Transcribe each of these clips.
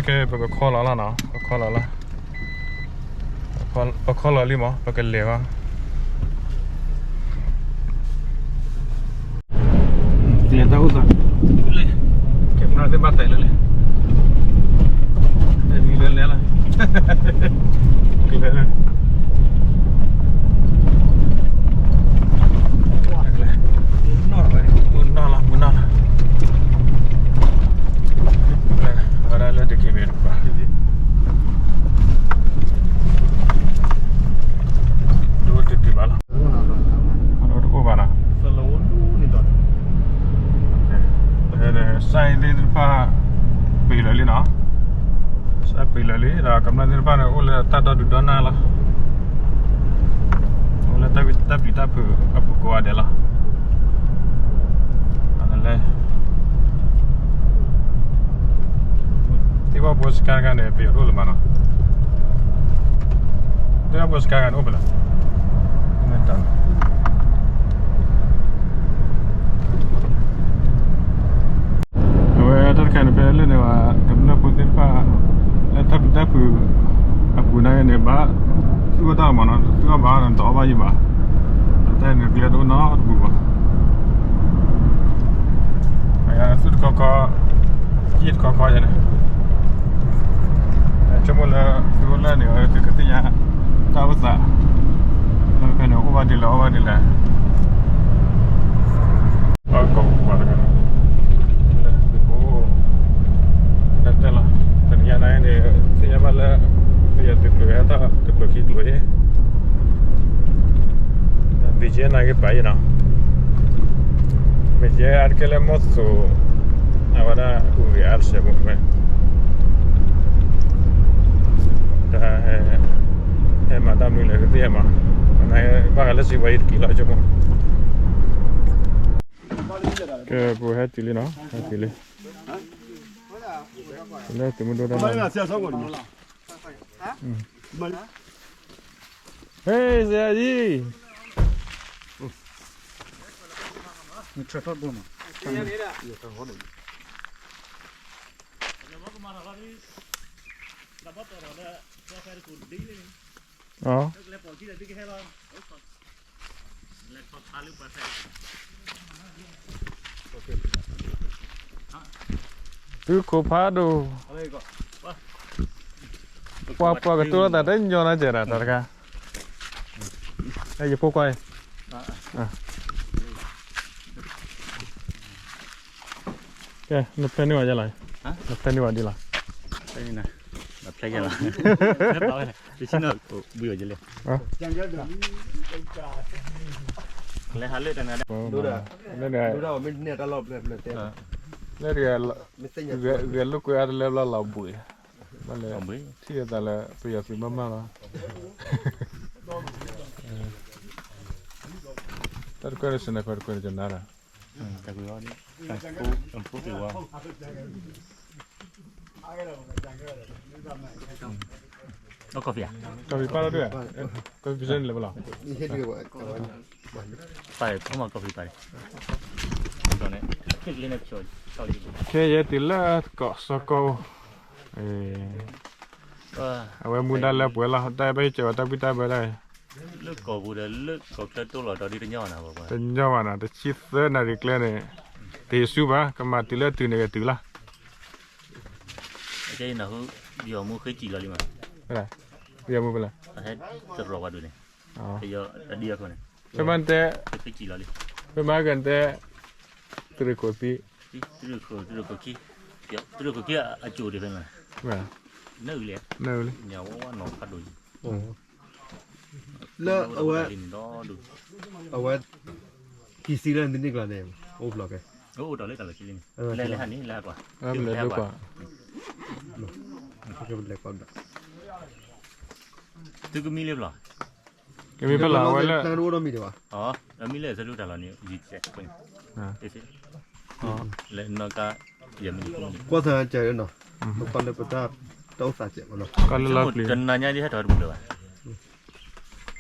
ခဲ ပကခီလီၤလီၤနီၤ, ပခီလီၤလီၤ, ပခီလီၤလံမး ပကလဲၤဘၣ်. လဲၤတၢ်အိၣ်သး, ကဲမနုၤသ့ၣ်ဘၣ်တဲလၢလဲၤ, လဲၤလၢလဲၤလီၤ, ကလဲၤလၢ မုၢ်နီၢ်လီၤ, မုၢ်နီၢ်လီၤ, ဝဲဒၣ်လၢတက့ၤမ့ၢ်တပၤ, ဒိၣ်တတုၤဘၣ်လီၤ, တအိၣ်ဘၣ်နီၤ. စဲးသ့ၣ်တဖၣ် ပ့ၤလၢာ်လံနီၤ, စဲးပ့ၤလၢာ်လံ ဒီးကမျၢၢ်သ့ၣ်တဖၣ်န့ၣ် အိၣ်လၢတၢ်ဒီဒူၣ်ဒီနၢ်လီၤ, အိၣ်လၢတၢ်ပျံၤတၢ်ဖုးအပူၤကိးဂၤဒဲးလီၤ. လဲၤ သ့ၣ်ဘီဘိစခါတခါန့ၣ် ပယီၤတအိၣ်လၢၤမးနီၤ, သ့ၣ်ဘီဘိစခါတခါန့ၣ်အိၣ်ဖဲလဲၣ်, အဝဲတၢ်တခါန့ၣ် ဖဲလၢန့ၣ် ကမျၢၢ်ဖိသ့ၣ်တဖၣ် လၢတၢ်ပျံၤတၢ်ဖုးအပူၤန့ၣ်န့ၣ် ဘၣ်သူၣ်အီၣ်တၢ်မးနီၤ, သူၣ်အီၣ်ဘၣ်ဒီးတအီၣ်ဘၣ်ယံၤဘၣ်, တၢ်န့ၣ်ကျဲတအိၣ်နီတပူၤဘၣ်. သူၣ်တခီခီ, ယံာ်တခီခီယဲန့ၣ်, ဆိကမိၣ်လၢသုအိၣ်လၢန့ၣ် သုကသ့ၣ်ညါတၢ်အိၣ်သး, လၢဖဲန့ၣ်အိၣ်ဘၣ်ဒ်လဲၣ် အီၣ်ဘၣ်ဒ်လဲၣ်, ဘၣ်ကိးပှၤတဂၤ, လၢသုးဖိ တၢ်တဲလီၤ, တနံၤညါန့ၣ် သ့ၣ်ညါဘၣ်လၢ ပယီၤသုးကျိၤဟဲထီၣ်တကျိၤခံကျိၤအံၤ ဘ့ၣ်ကဲနာ်က့ၤပာ်အံၤနီၤ, ဘ့ၣ်ကဲအါတက့ၢ်လၢမီၢ်သိး, အဝဲဒၣ်ဟူးဂဲၤအါတစဲးဖိဝဲ, တၢ်ဟဲမၤတၢ်မနုၤလဲၣ်တသ့ၣ်ညါမး, ဘၣ်ဃးလၢစံးဝဲအံၤတက့ၢ်လီၤဆိကမိၣ်, ကဲ ပဟဲတုၤလံနီၤ, ဟဲတုၤလံ, လၢသုးမုၢ်ဒိၣ်တၢ်လီၢ် ဟ့ၣ် ဆရာကြီး, သုးခိၣ်ဖးဒိၣ်, ပှၤပှၤကတိၤလိာ်သးတညီနၤကဲဒၣ်တၢ်တခါ, ယဖိခွါအံၤ, ကဲ နဖျဲးန့ၢ်ဝဲယဲလီၤ, နဖျဲးန့ၢ်ဝဲဒ်လီၤ, ဖျဲးန့ၢ်နၤ, ဖျဲးယဲလီၤ, တဆံနီၤ, ဘုယိၤယလဲၣ်, လဲၤဟးလၢတနၤဒၣ်, လၢတဂၤ ဂဲၤလိာ်ကွဲအါတလၢဘျီလီၤဘှံး, ဘၣ်လဲၣ်, ထံၣ်အသးလၢပယီၤသုးမးမးလီၤ, တၢ်တကွဲးန့ၣ် စနဲၣ်ခွဲးတကွဲးန့ၣ် ကနၤလီၤ, တၢ်ကွဲးအီၤ, အီ coffee ဧါ, coffee ပစဲန့ၣ်လၢပလီၤ, ပာ်ဖီမီ coffee ပာ်န့ၣ်, ခဲယဲတုၤလၢကီၢ်စီကီၢ်, အဝဲမူဒါလၢပှဲၤလီၤ တၢ်ဘၣ်ဟ့ၣ်ကၢၤဝဲတၢ်ဘံၣ်တၢ်ဘၢဒၣ်အံၤ, လၢကီၢ်ပူၤဒီးလၢကီၢ်ချၢတိၢ်လီၤဒီးဒ်တညီဘၣ်နၤ, တညီဘၣ်နၤ, တဆံသၢနၣ်ရံၣ်ကျဲန့ၣ်, တဟ့ၣ်ဆူဘၣ်, ကမၤတုၤလၢတုၤန့ၣ်ကတုၤလီၤ. အကဲအံၤနၢ်ဟူ, ပယီၤမူဃ့ကံၣ်လီၤလံမး, ပယီၤမူဖဲလဲၣ်, ဟဲတရီၤပှၤဒိၣ်န့ၣ်, ပယီၤအဒံအခိၣ်န့ၣ်, ဖဲမးတဲ, ဃ့ကံၣ်လီၤလံ, ဖဲမးကတဲ, တရံးခိၣ်သံ, တရံးခိၣ်, တရံးခိၣ်ခံ, တရံးခိၣ်ခံအကၠိၣ်ဒံးဖဲန့ၣ်, နၢ်အုၣ်လံ, နၢ်အုၣ်လံ, ညၣ်ဝါဝါနီၤဖးဒိၣ်, လၢအဝဲ, အဝဲ, ကံၢ်စံလၢနန့ၢ်ကျါန့ၣ်, အိၣ်ဖျိးကဲ, အိၣ်ဒီးလၢတၢ်လီၢ်ခံလံန့ၣ်, လဲၤလဲၤဟးန့ၣ် လဲၤဟးကွၢ်, လဲၤကွၢ်, လဲၤကွၢ်, သုကမံလၢဖျိး, ကမံဖဲလဲၣ်, အဝဲလၢ, မံလၢဆၢဒိၣ်တၢ်လီၢ်န့ၣ်, လဲၤနီၢ်ကါ, ကွၢ်သးကဲနီၤ, ကွၢ်လၢပတၢ်, တၢ်အိၣ်သးကဲနီၤ, ကွၢ်လၢလီၤပျံၤ, တနၤညါဒ်ဟဲထီၣ်တဘူးလၢၤဘၣ်,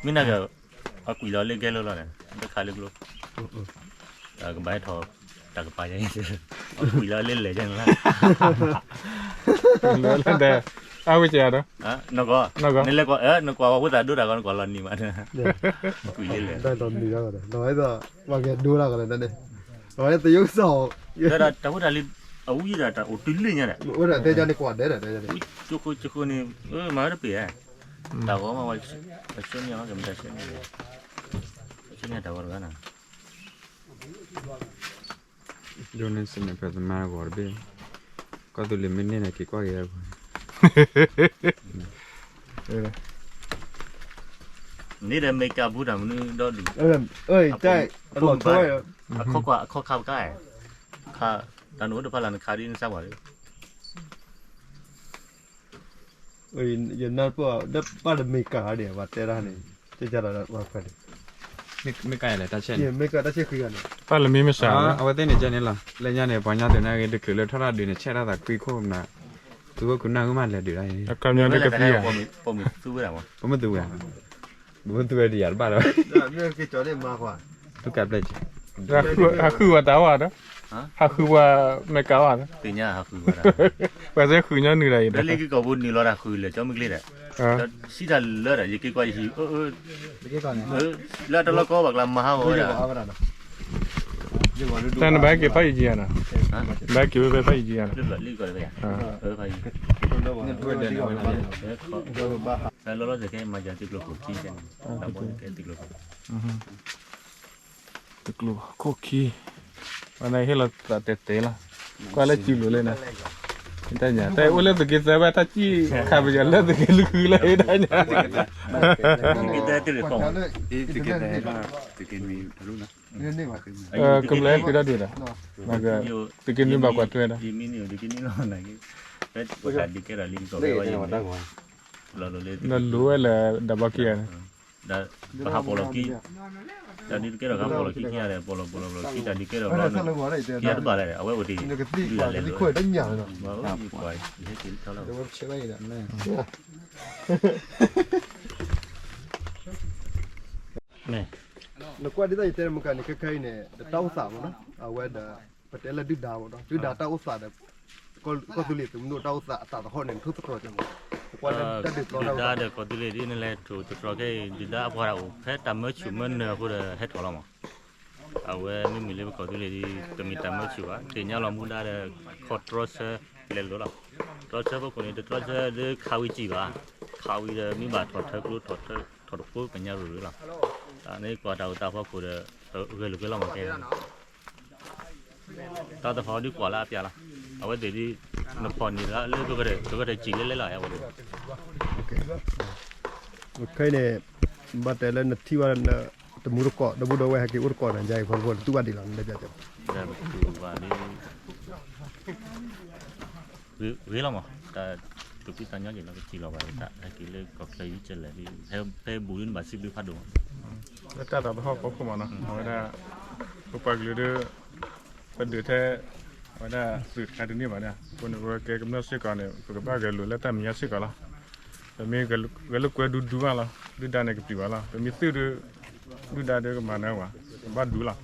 မ့ၢ်နက, အကွံာ်လီၤလၢကဲလၢလီၤန့ၣ် တခါလၢကျိ, ကဘၣ်ဟဲထီၣ်, တၢ်ကပၤယဲ, အကွံာ်လီၤလၢလဲၤကဲန့ၣ်လီၤ, လၢလၢဒဲး, အဝဲကဲဒီး, နကွၢ်, နလဲၤကွၢ်, နကွၢ်ဝဲသးဒိတၢ်ဂီၤ နကွၢ်လီၤနံၤမး, ကွံာ်လံလဲၣ်, ဒီးလီၤနံၤဒီး, ဒီးဝဲဒီးပှၤကဒိလၢကလၢန့ၣ်, အဝဲသယုၢ်ကစီၣ်, တၢ်ဖိတၢ်လံၤ, အဝဲဒၣ်တၢ်အိၣ်တုၤလၢညါဒီး, ဝဲဒၣ်တဲကန့ၣ်ကွၢ်ဒဲးဒီး, ကၠိခိၣ်ကၠိခိၣ်န့ၣ်, မၤဝဲတပ့ၤ, တၢ်ဂီၤမး, ပဆိန့ၢ်အီၤကမတၤဆဲန့ၣ်, ပဆိန့ၢ်တၢ်ဂီၤတဂၤနၤ ဒိၣ်န့ၢ်စ့ၢ်န့ၣ် ပသမါဂီၤတဘ့ၣ်, ကီၢ်သူလ့ၤမ့ၢ်န့ၢ်န့ၣ် က့ၤကွၢ်က့ၤအပူၤ, န့ၣ်ဒီးမ့ၢ်ကဘူးတၢ်မနုၤဒီဒူၣ်, အလီၤဆီ, အခီခါပကါ, ခါ, တၢ်နအိၣ်တဖၣ်လၢနခါဒ်နစၢ်ပှၤလၢ ယနၢ်ပၢၢ်ဒီးပၢ်တမ့ၢ်ကၤန့ၣ် ပှၤတဲဒၣ်န့ၣ်, ကၢ်ကၢ်ဒီးပှၤခွဲးန့ၣ်, မ့ၢ်ကၤယလဲၣ်တၢ်ဆဲးန့ၣ်, မ့ၢ်ကၤတၢ်ဆဲးဃံဂၤန့ၣ်, ပၢ်လၢမ့ၢ်မ့ၢ်စး, အဝဲသ့ၣ်န့ၣ်ကဲန့ၣ်လီၤ, လၢညါန့ၣ် ပှၤညါတုၤနၢ်ဂ့ၤတချုးလၢထီၣ်တၢ်ဒုးန့ၣ် ဆဲးတၢ်သးခွံခိၣ်မနၤ, သုဝဲခိၣ်နၢ်ဂ့ၤမးလဲၤဒုးတၢ်, ပမ့ၢ်သူဝဲ, ပမ့ၢ်သူဝဲဒ်ယၤတဘၣ်လၢၤ, ဟးဃုဝဲတၢ်ဝဲဒီး, ဟးဃုဝဲမ့ၢ်ကၤဝဲဒီး, ပှၤစဲဃုညီနုၢ်ဒီးအံၤဒီး, လၢလ့က့ၤကီၢ်ပူၤနုာ်လီၤတၢ်ဃုလၢာ်ကၠီမုၢ်ကျ့ဒီး, စံးတၢ်လၢဒီး ယက့ၤကွၢ်ယဟံၣ်, လၢတၢ်လီၢ်ကီဘၣ်ကျါမၤဟးဂီၤဝဲဒၣ်, တၢ်နဘၣ်က့ၤဖးယံၤကံယၤနီၤ, ဘၣ်က့ၤဝဲဖဲဖးယံၤကံယၤနီၤ, လီၤလီၤဆဲးခဲမၤစၢၤသုကျိၤခိၣ်ခံန့ၣ်, တၢ်ဘီကဲသုကျိၤခိၣ် သုကျိၤခိၣ်ခံ, ဝဲန့ၣ်ဟ့ၣ်လီၤသးတဲာ်တဲာ်လီၤ, ကွၢ်လၢစုလိၤလၢန့ၣ်, တၢ်ညါ တၢ်အိၣ်လၢသုးက့သၢဘၣ် တၢ်စံၣ်ခးပယီၤလၢသုးက့လွံၢ်ဃုလၢတၢ်ညါ, သုးက့သၢတရံးဃီ, သုးက့သၢ, သုးက့နွံ, ကမျၢၢ်ဃုထီၣ်ဒုးဒီး, သုးက့နွံဘၣ်ကွၢ်ထွဲဒီး, သုးက့နွံလီၤ, တၢ်ဒုးကဲထီၣ်လံကီၢ်ဖဲဝဲယၤန့ၣ်, လီၤလိၤလၢ နလိၤဝဲလၢဒၣ်ဘီက့ၤန့ၣ် ဒီးပဟးပီၣ်လီၤခံ, တၢ်ဒုးတကဲထီၣ် ကဟးပီၣ်လီၤခံခံဂၤဒီး ပီၣ်လီၤပီၣ်လီၤပီၣ်လီၤခံ တၢ်ဒုးကဲထီၣ်ဘျီန့ၣ်, ခံဂၤတဘၣ်လဲၣ် အဝဲအိၣ်တ့ၢ်, ဒုးတၢ်လဲၤလိၤ, ပှၤယဟဲက့ၤလၢထီလီၤ, နကွၢ်ဒ်သိးယတဲမုၢ်ကါန့ၣ် ခဲခဲအံၤန့ၣ် ဒီးတၢ်အိၣ်သးမ့ၢ်နီၤ အဝဲဒီး ပတဲလၢဒုၣ်ဒါမ့ၢ်နီၤ ဒုၣ်ဒါတၢ်အိၣ်သးဒီး ကီၢ်သူလ့ၤသုးမုၢ်ဒိၣ်တၢ်အိၣ်သးအသးသဟီၣ်န့ၣ် နထိၣ်သတြီၤက့ၤမ့ၢ်, နကွၢ်လၢတၢ်ဒုးသီတၢ်အိၣ်သး ဒုၣ်ဒါဒီးကီၢ်သူလ့ၤဒ်န့ၣ်လဲၤထိၣ်သတြီၤခဲအံၤ ဒုၣ်ဒါအပှၤဒၣ်အိၣ်ဖဲတၢ်မၢဆူၣ်မၢနၢၤအဃိဒီးဟဲထီၣ်လီၤမး, အဝဲမ့မ့ၢ်လၢပကီၢ်သူလ့ၤဒ် တမ့ၢ်တၢ်မၢဆူၣ်ဘၣ် သ့ၣ်ညါလီၤမူဒါဒီး ခီတြီဆၢလဲၤလိၤလီၤ, တြီဆၢဖီခိၣ်န့ၣ် တတြီဆၢဒ်ခးဝံၤစံၣ်ဘၣ်, ခးဝံၤဒီးမ့ၢ်ဘၣ်ထီၣ်ထၢကျိထီၣ်ထၢ ထီၣ်တဖိကညါရူၤရူၤလီၤ, န့ၣ်ကွၢ်တၢ်အိၣ်သးဖီခိၣ်ဒီး ဂဲၤလိာ်ကွဲလီၤမးကဲ တၢ်တဖီဒ်ကွၢ်လၢအပျၢ်လီၤ, အဝဲသ့ၣ်ဒ် နဖီၣ်န့ၢ်လၢကဂဲၤထၢၣ်စံၣ်လဲလဲလီၤ အဝဲသ့ၣ် ခဲအံၤန့ၣ် ဘၣ်တဲလၢနထံၣ်ဘၣ်လၢ တမူတကိး ဒီပုၢ်ဒီဝဲၢ်ဟဲက့ၤအိၣ်တကိးန့ၣ် ယၤအံၤဖီတဖိန့ၣ် တူၢ်ဘၣ်ဒံးလီၤ နတဲပျးကဲ တူၢ်ဘၣ်ဒ် ဂ့ၤလီၤမး တၢ်သူၣ်ဖှံသးညီက့ၤလီၤ ကစံၣ်လီၤဘၣ်တၢ် ဟဲက့ၤလၢကီၢ်ချၢယံၤကလဲၣ်ဒ် ဖဲဘူးဒ်နဘၣ်စံးဘျုးဖးဒိၣ်မး လၢတၢ်သးသဟီၣ်ဖီခိၣ်မးနီၤ အဝဲဒၣ် ပပှၤကလုာ်ဒီး ပဒုးထဲ အဝဲဒၣ်သုးတခါတန့ၢ်ဘၣ်ဒၣ် အဃိန့ၣ်ပဝဲကဲကမျၢၢ်စ့ၢ်ကီးန့ၣ် ပကဘၣ်ဂဲၤလိာ်လၢတၢ်မဲာ်ညါစ့ၢ်ကီးလီၤ. ပမ့ၢ်ဂဲၤလိာ်ကွဲဒူဒူဘၣ်လီၤ ဒုၣ်ဒါန့ၣ်ကပျံၤဘၣ်လီၤ ပမ့ၢ်သုးဒီး ဒုၣ်ဒါဒီးကမၤနၢၤဝဲ ကဘၣ်ဒူလီၤ.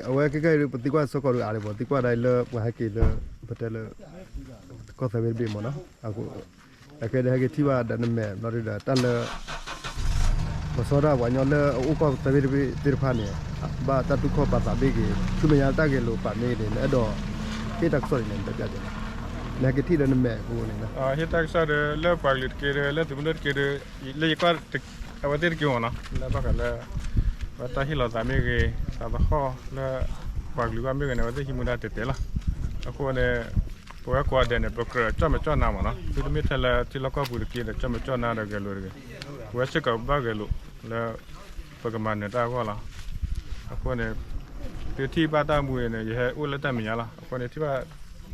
အဝဲခဲကဲအံၤ ပသံကွၢ်စ့ၢ်ကီးဒီးအါလံ ပသံကွၢ်ဒၣ်အံၤလၢပှၤဟဲက့ၤလၢ ပတဲလၢ ကီၢ်သၢဘ့ၣ်တဘ့ၣ်မ့ၢ်နီၤ အဃိ အခဲဒီးဟဲက့ၤထံၣ်ဘၣ်ဒီးနမဲာ်ဘျီဒုဒီးတၢ်လၢ ပဆီဒၣ်ပှၤကညီလၢအအိၣ်ကီၢ်သၢဘ့ၣ်တဘ့ၣ်သ့ၣ်တဖၣ်န့ၣ် ဘၣ်တၢ်တူၢ်ခီၣ်ပာ်သးမ့ၢ်ဂ့ၤ ဆူမဲာ်ညါတၢ်ဂဲၤလိာ်ပာ်မ့ၢ်ဂ့ၤန့ၣ် နအဲၣ်ဒိး ဟ့ၣ်တၢ်ကစီၣ်ဒ်လဲၣ် နတဲပျးကဲ နဟဲက့ၤထံၣ်ဒီးနမဲာ်အဃိန့ၣ် ဟ့ၣ်တၢ်ကစီၣ်ဒီး လၢပှၤကလုာ်တက့ၢ်ဒီး လၢသုးမုၢ်ဒိၣ်တက့ၢ်ဒီး လၢယကွၢ် အဝဲသ့ၣ်တက့ၢ်မ့ၢ်နီၤ လၢဘၣ်ဃးလၢ ဝဲတၢ်ဟ့ၣ်လီၤသးမ့ၢ်ဂ့ၤ သးသဟီၣ်လၢ ပှၤကလုာ်ဂီၢ်မ့ၢ်ဂ့ၤန့ၣ် အဝဲသ့ၣ်ဟံးမူဒါတဲာ်တဲာ်လီၤ. အဃိန့ၣ် ပဝဲကိးဂၤဒဲးန့ၣ် ပကြၢးကၠီၣ်မဲာ်ကၠီၣ်နါမ့ၢ်နီၤ သုတမ့ၢ်ထဲလၢထံလီၢ်ကီၢ်ပူၤတက့ၢ်ဒီး ကၠီၣ်မဲာ်ကၠီၣ်နါဒီးဂဲၤလိာ်တဂ့ၤ. ပဝဲစ့ၢ်ကီးဘၣ်ဂဲၤလိာ်လၢ ပကမၤနၢၤတၢ်အဂီၢ်လီၤ. အဃိန့ၣ် သုထံၣ်ဘၣ်တၢ်မူန့ၣ် ယဟဲအိၣ်လၢတၢ်မဲာ်ညါလီၤ. အဃိန့ၣ် ထံၣ်ဘၣ်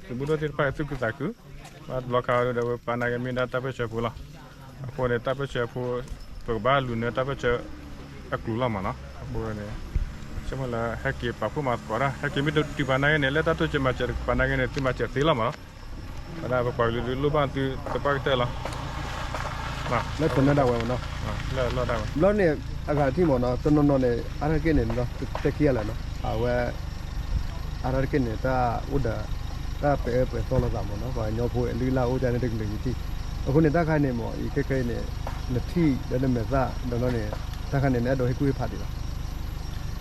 သုးမုၢ်ဒိၣ်သ့ၣ်တဖၣ်သူၣ်ခုသးခု ဘၣ်တဘျီခါဒီး ပပာ်နာ်က့ၤမ့ၢ်ဒၣ်တၢ်ပၢၢ်ဆၢဖိလီၤ. အဃိန့ၣ် တၢ်ပၢၢ်ဆၢဖိ ပကဘၣ်လူၤနၢတၢ်ပၢၢ်ဆၢအကျိၤလီၤမ့ၢ်နီၤ. အဃိန့ၣ် ဆိကမိၣ်လၢဟဲက့ၤပာ်ဖှိၣ်မၤသကိးတၢ် ဟဲက့ၤမ့ၢ်တတုၤပာ်နာ်က့ၤန့ၣ် လၢတၢ်တိစၢၤမၤစၢၤတကပာ်နာ်က့ၤန့ၣ် သုမၤစၢၤသ့လီၤမ့ၢ်နီၤ. ဝဲဒၣ်ပပှၤကလုာ်ဒုးလိၣ်ဘၣ်သုသပှၢ်ကတၢၢ်လီၤ. လၢသနၢၣ်ဒၣ်ဝဲမ့ၢ်နီၤ လၢအလီၢ်ဒၣ်ဝဲ ဘျီန့ၣ် အဂၤတထံၣ်မ့ၢ်နီၤ တနီၤနီၤန့ၣ် အါတက့ၢ်န့ၣ် တဲခံဂၤလၢာ်နီၤ အဝဲ အါတက့ၢ်န့ၣ် တၢ်အိၣ်ဒီး တၢ်ပာ်အၢပာ်သီလိာ်သးမ့ၢ်နီၤ, ပှၤကညီဖိအလုၢ်အလၢ်အိၣ်တၢ်န့ၣ်တကလုာ်ယထံၣ်. အဃိန့ၣ် တၢ်ခါန့ၣ်မ့ၢ် အံၤခဲခဲအံၤန့ၣ် နထံၣ်ဒီးနမဲာ်သၣ်ဒီးနီၢ်န့ၣ် တၢ်ခါန့ၣ် နအဲၣ်ဒိးဟ့ၣ်ကူၣ်ဟ့ၣ်ဖးဒံးလီၤ.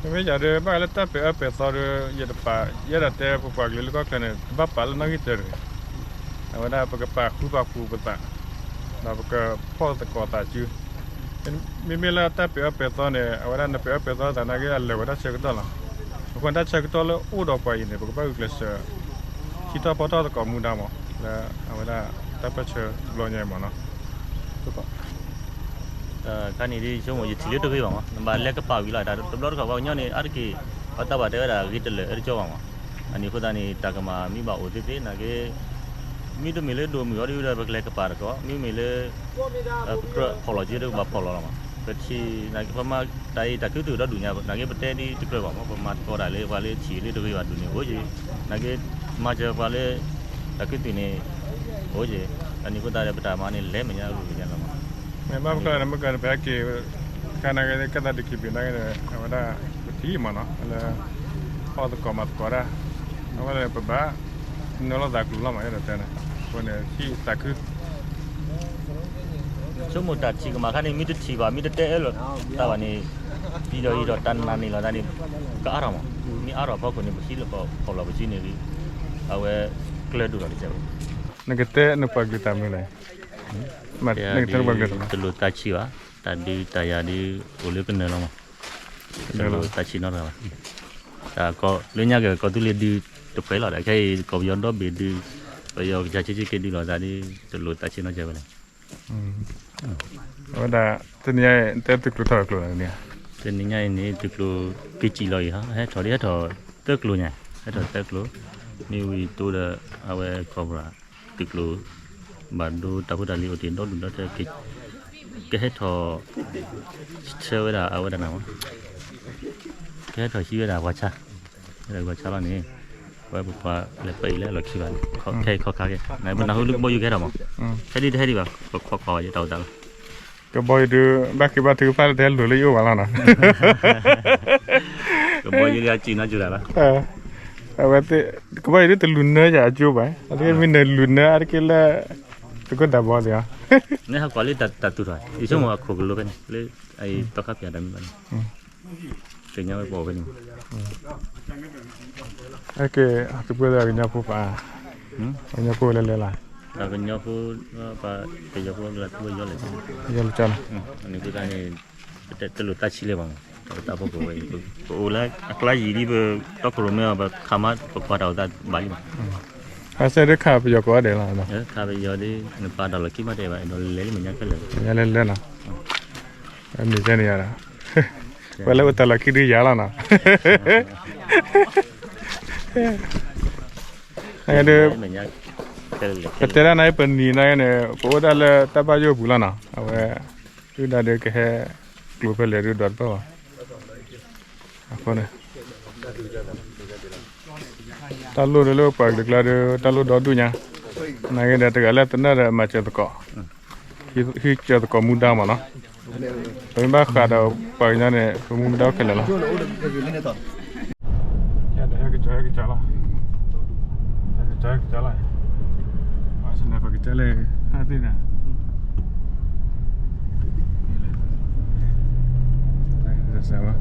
မ့မ့ၢ်ယၤဒီး ဘၣ်ဃးလၢတၢ်ပာ်အၢပာ်သီဒီး ယတပာ် ယအဲၣ်ဒိးတဲပပှၤကလုာ်လၢကီၢ်ချၢန့ၣ် တဘၣ်ပာ်လၢနီၣ်ဂံၢ်တၢတဂ့ၤ. အဝဲဒၣ်ပကပာ်ဃူပာ်ဖိးပသး ဒီးပကဖီၣ်သကိးသးစု မ့မ့ၢ်လၢတၢ်ပာ်အၢပာ်သီန့ၣ် အဝဲဒၣ်နပာ်အၢပာ်သီသးနာ်က့ အလၢာ်ဝဲတၢ်ဆၢကတီၢ်လီၤ. အဃိန့ၣ် တၢ်ဆၢကတီၢ်လၢအိၣ်ဒီးပှၤအံၤန့ၣ် ပကဘၣ်ဂုာ်ကျဲးစၢး ဟံးထီၣ်ဖီထီၣ်သကိးမူဒါမး လၢအဝဲဒၣ်တၢ်ပၢၢ်ဆၢတဘျီညါအံၤမးနီၤ. တခါန့ၣ်ဒ်ဆိကမိၣ် ယထံၣ်လၢတဂ့ၤဘၣ်မး နဘၣ်လဲၤကပာ်ဝံၤလီၤ တဘျီတခီၣ်ပှၤကညီန့ၣ် အါတက့ၢ် ပှၤတၢ်ဘၣ်တဲဝဲဒၣ် ဂ့ၤတလၢာ်အၢတကၠီဘၣ်မး. အန့ၣ်အဃိသတးန့ၣ် တၢ်ကမၣ်မ့ၢ်ဘၣ်အိၣ်သ့သ့နာ်က့ မ့တမ့ၢ်လၢဒိၣ်မုၢ်အီၤဒ်ဒီး ပကလဲၤကပာ်သကိး, မ့မ့ၢ်လၢ ပကြၢးဖီၣ်လီၤက့ၤဒီး ပဘၣ်ဖီၣ်လီၤလီၤမး. ပထံၣ် ပမၤတၢ်အံၤတၢ်ခူသူၣ်ဒီဒူၣ်ညါ နာ်က့ပတဲဒ်တကြၢးဘၣ်မး ပမၤသကိးတၢ်လၢပှၤလၢထံၣ်လၢတဂ့ၤဘၣ်ဒူၣ်န့ၣ် အိၣ်က့ၤ နာ်က့ မၤစၢၤပှၤလၢ တၢ်ခူသူၣ်န့ၣ် အိၣ်က့ၤ အန့ၣ်အဃိသတးဒီး ပတၢ်မၤန့ၣ် လဲၤမဲာ်ညါအဂုၤကညါလီၤမး. မ့ၢ်ဘၣ်မနုၤလဲၣ် မ့ၢ်ကပဟဲက့ၤ ခါနာ်က့ ကဲသးဒုးက့ၤဘ့ၣ်နာ်က့ဒီး အဝဲဒၣ် ပထံၣ်မးနီၤ လၢ ဖီၣ်သကိးမၤသကိးတၢ် အဝဲဒၣ်ပဘၣ် နၢလိာ်သးကျိၤလီၤမး အဲၣ်ဒိးတဲန့ၣ် အဃိန့ၣ် ဟံၣ်သးခု ဆိကမိၣ်တၢ်ထံၣ်ကမၣ်ခါန့ၣ် မ့ၢ်တထံၣ်ဘၣ် မ့ၢ်တတဲအၢလိာ်တၢ်ဘၣ်န့ၣ် ယံာ်ဒီးယံာ်ဒီးတၢ်နာ်န့ၣ်လီၤသးန့ၣ် ကအါထီၣ်မး မ့ၢ်အါထီၣ်အဖီခိၣ်န့ၣ် ပဟံးလၢပဖီၣ်လီၤပစုန့ၣ်ဒီး အဝဲကျၢၤဒိၣ်လီၤတကဲးဘၣ်. နကတဲနပှၤကလုာ်တၢ်မနုၤလဲၣ် နကတဲနပှၤကလုာ်တၢ်မနုၤ တလိၣ်သးဆံးဘၣ် တၢ်ဒုးတၢ်ယၤဒုးအိၣ်လၢကနၢၤလီၤမး တလိၣ်သးဆံးနီတဂၤဘၣ် တၢ်ကီလၢညါက့ၤကီၢ်သူလ့ၤဒုးတဖှဲးလီၤ ဒီးခဲအံၤကီၢ်ပယီၤဒီဘ့ၣ်ဒုး ပယီၤကစၢ်ဆံးဆံးက့ၤဒုးလိာ်သးဒုး တလိၣ်သးဆံးနီတဂၤဘၣ်န့ၣ် အဝဲဒၣ် တနံၤညါအံၤ တဲသုးကျိၤထီၣ်ကျိၤလီၤန့ၣ် တနံၤညါအံၤန့ၣ် သုးကျိၤက့ၤစံၣ်လီၤအံၤ ဟဲထီၣ်ဒ်ဟဲထီၣ်သၢကျိၤညါ ဟဲထီၣ်သၢကျိၤ မ့ၢ်ဝံၤတိဒီး အဝဲကီၢ်ပရၤ သုးကျိၤ ဘၣ်ဒိတၢ်ဖိတၢ်လံၤအိၣ်တ့ၢ်ဒီဒူၣ်ဒီထၢ ကဟဲထီၣ် ဆၢဝဲဒၣ်အဝဲဒၣ်နၤမး ကဟဲထီၣ်ဟံးဝဲဒၣ်ပှၤဆါ ဝဲဒၣ်ပှၤဆါလီၤန့ၣ် အဝဲပပှၤလဲၤပၢအံၤလၢအလီၢ်ခံဘၣ်န့ၣ် ခဲအံၤခီခါက့ၤ နပနၢ်ဟူလၢကဘီယူၤကဟဲထီၣ်မး ခဲဒုတဟဲဒံးဘၣ် ပခွါခွါဝဲယတၢ်အိၣ်သးလီၤ ကဘီယူၤဒုး ဘၣ်ဃ့ဘါထုကဖၣ်လၢတဟဲလူၤလၢယအိၣ်ဘၣ်လီၤနီၤ ကဘီယူၤဒုးအစံၣ်နီၤစူၤတၢ်လီၤ အဝဲသ့ၣ် ကဘီယူၤဒုးတလူၤနၢယၤအကၠိဘၣ် အတက့ၢ်မ့ၢ်နလူၤနၢအါတက့ၢ်လၢ သကိးတၢ်ဘီသ့ၣ်အီၤ နဟးကွၢ်လၢတၢ်သူၣ်ထီၣ် ယဆိကမိၣ်အခိၣ်ကလိဖဲန့ၣ် လၢအံၤသီခါပၠးတၢ်မံၤဘၣ်န့ၣ် ကညီဝဲပအီၣ်ဖဲန့ၣ် အကဲ သုးပှဲၤသးကညီဖိပၢ် ကညီဖိလဲၤလဲၤလီၤ ကညီဖိ ပှၤကညီဖိ ကညီဖိလၢသူဝဲယီၤလဲၣ် ယီၤလဲၣ်ကၠီလီၤ န့ၣ်အဃိသတးန့ၣ် ပတလိၣ်သးဆံးလၢၤဘၣ်မး ပတၢ်ဖီခိၣ်ဝဲအံၤ ပအိၣ်လၢအကျါယံာ်လံ ပတီခိၣ်ရိၣ်မဲအီၤ ပခးမး ပကွၢ်တၢ်အိၣ်သးဘၣ်လံမး အစဲဒုးခးပယီၤကိးဂၤဒဲးလီၤ ခးပယီၤဒ် နပာ်တၢ်လီၢ်ခံမးတဲဘၣ် ဒီးလဲၤလၢမဲာ်ညါခဲလၢာ် မဲာ်ညါလဲၤလဲၤနီၤ မဲာ်ညါန့ၣ်ယၤဒီး ပှၤလၢအိၣ်တၢ်လီၢ်ခံဒုးယၤလီၤနီၤ ဒုး ပတဲဒၣ်နၤ ပနံၤနၤန့ၣ် ပအိၣ်ဒၣ်လၢတၢ်ဘၣ်ယိၣ်ပူၤလီၤနီၤ အဝဲ ဒုၣ်ဒါဒုးကဟဲ ကျိၤဖဲလဲၣ်ဒုးဒွးတပၢၢ်ဘၣ် အဃိန့ၣ် တၢ်လိၣ်ဒုးလၢပှၤကလုာ်ကျါဒုး တၢ်လိၣ်ဒီဒူၣ်ညါ နာ်က့ဒီးတဂၤလၢသနၢၣ်ဒီးမၤစၢၤသကိး ဟံးစၢၤသကိးမူဒါမးနီၤ ပမ့ၢ်ဘၣ်ဃးဒီးပှၤကညီန့ၣ် ပမူဒါခဲလၢာ်လီၤ ဟဲကကၠီဟဲကကၠီလီၤ ဟဲကကၠီဟဲကကၠီလီၤ ပှၤစနၢၣ်ပှၤကကၠီလၢ ဟးသ့ၣ်န့ၣ် စၢ်ဝဲ